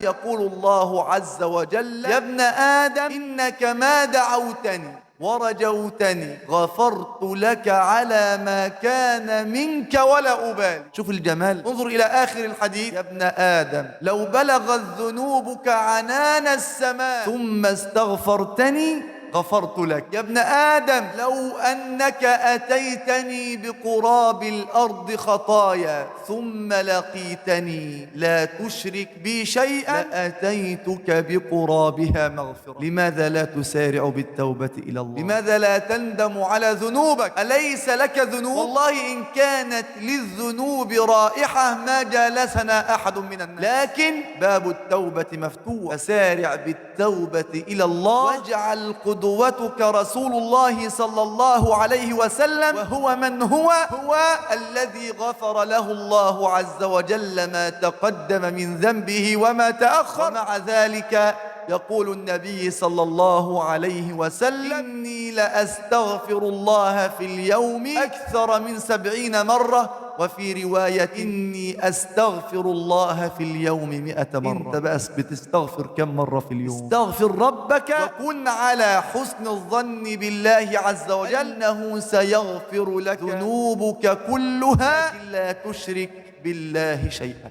يقول الله عز وجل: يا ابن آدم إنك ما دعوتني ورجوتني غفرت لك على ما كان منك ولا أبالي. شوف الجمال، انظر إلى آخر الحديث: يا ابن آدم لو بلغت ذنوبك عنان السماء ثم استغفرتني غفرت لك. يا ابن آدم لو أنك أتيتني بقراب الأرض خطايا ثم لقيتني لا تشرك بي شيئا لأتيتك بقرابها مغفرة. لماذا لا تسارع بالتوبة إلى الله؟ لماذا لا تندم على ذنوبك؟ أليس لك ذنوب؟ والله إن كانت للذنوب رائحة ما جالسنا أحد من الناس، لكن باب التوبة مفتوح. فسارع بالتوبة إلى الله، واجعل قدوتك رسول الله صلى الله عليه وسلم، وهو من هو؟ هو الذي غفر له الله عز وجل ما تقدم من ذنبه وما تأخر. ومع ذلك يقول النبي صلى الله عليه وسلم: إني لأستغفر الله في اليوم أكثر من 70 مرة، وفي رواية: إني أستغفر الله في اليوم 100 مرة. أنت بس بتستغفر كم مرة في اليوم؟ استغفر ربك وكن على حسن الظن بالله عز وجل أنه سيغفر لك ذنوبك كلها، لكن لا تشرك بالله شيئا.